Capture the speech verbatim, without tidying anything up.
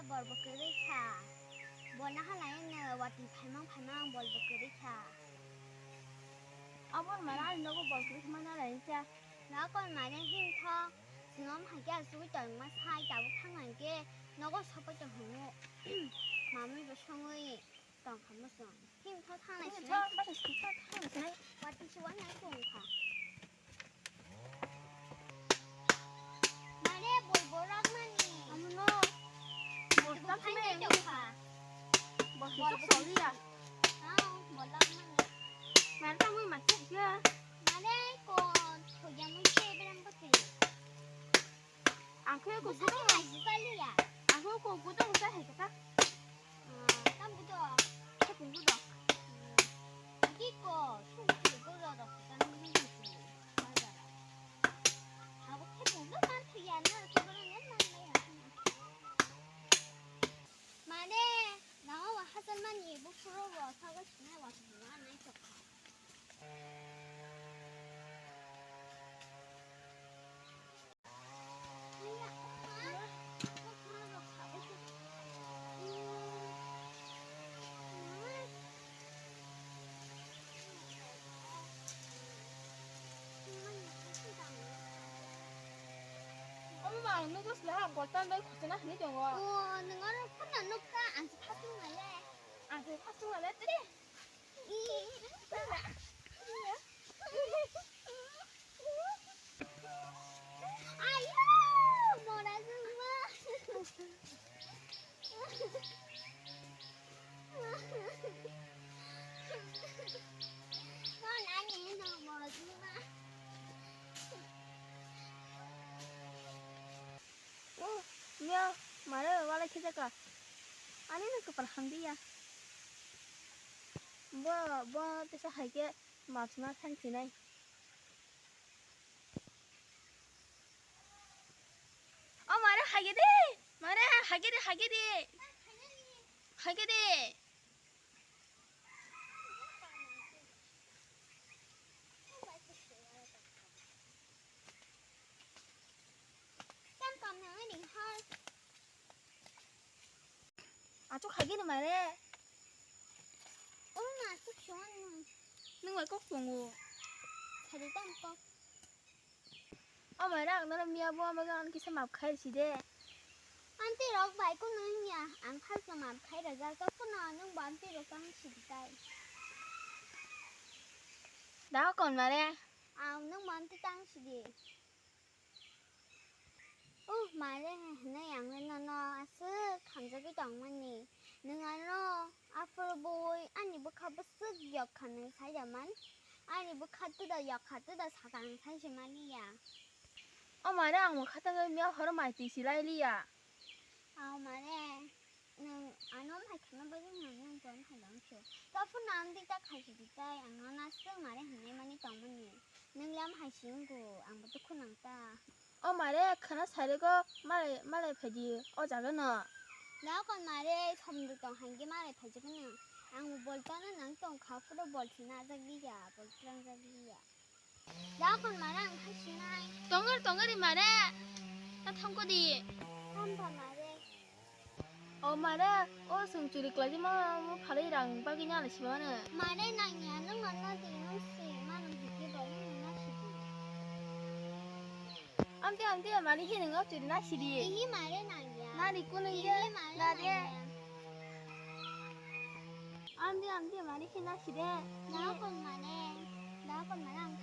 Bol bo kwrwi kha. Bo naha lai no watwi phaimang phaimang bol bo kwrwi kha. Aboni mane ani nogo bol kwrwi kha ma nalai kha. Nakon mane himtho. Chwng omo hai khe asugwi tongma sai tabuk thang lai khe nogo sopai tong hinwi. Mamwi bo songwi tong kha muchung. Himtho thang lai sinai. Himtho, bata sitha thang lai sinai. Watwi si wan nai tong kha. Mane bol borok mani. Amono. Bol tak sini. Bol sok sok ya. Hao, bol lak mani. Mane tamo mati ya. Mane ko thoya mui ke berang pake. Ang khe ko gudung. Ang khe ko gudung sa hai kata. Tam gudung. Khe pung gudung. Ki ko, sung ki ko lo dok kan ni ni. Habo khe pung do man thuya na, ko lo ne man la ya. Mane, na wa hasan mani bu pro wa sa ga sna wa na nai to. Omo ma ang nugwi sle ha, boltan bai khosona hinwi tongo. O, nwng oro phano nukha, ang se phasung nai le. Ang se phasung nai le, tiri. Ayo, mora jengma. Kon ani no mora jengma. Oh, mia, mare wala khejaka. Ani no kapal hamdi ya. Bo, bo tesa hai khe mapsna thansinai. O mare, hage de. Mare, hage de, hage de. Hage de. Tam kam nang ani har. Achuk hai gini mare. O ma achuk song. Nung bai kok tongo. Sari tam kok. O mare ang nang miya bo ama gan kisa map khai si de. Anti rok bai ko nung ya ang khal sa map khai raja to ko na nung ban ti rok tang si tai. Da kon mare. Ang nung ban ti tang si de. Oh, mare hinwi ang le nono aswk hamjagwi tongmani. Nwng ano aphuru bui ani bwkha bwswk yok kha nwng sai da man. Ani bwkha tuda yok kha tuda sakang sai se mani ya. O mare ang bwkha tangwi miya horo mai twi si lai li ya. Ao mare. Nwng ano hai khana bagwi nwng nwng ton hai dong sio. To phone ang di ta khai si di tai ang ano aswk mare hinai mani tongmani. Nwng lam hai si wngku ang bo dukhu nang ta. O mare khana sari go malai malai phai di o jaga no. Da kon mare somduk tong hai ge malai phai jagwi nwng. Ang bo bol tana nang tong kha phuru bol si na jak di ya bol tlang jak di ya. Da kon mare ang khai sinai. Tongor tongor ri mare. Ta thangko di. Thampa mare. O mare, o sung churi klaji ma mo phalai rang bagwi na le sibana. Mare nang ya nung ano di nung si manung hiki bo nung na sidi. Amte amte mani hi nung churi na sidi. Ihi mare nang ya. Nani kunu ye. Ihi mare na nang de. Ya. Amte amte mani hi na sidi. Da kon mare. Da kon mare ang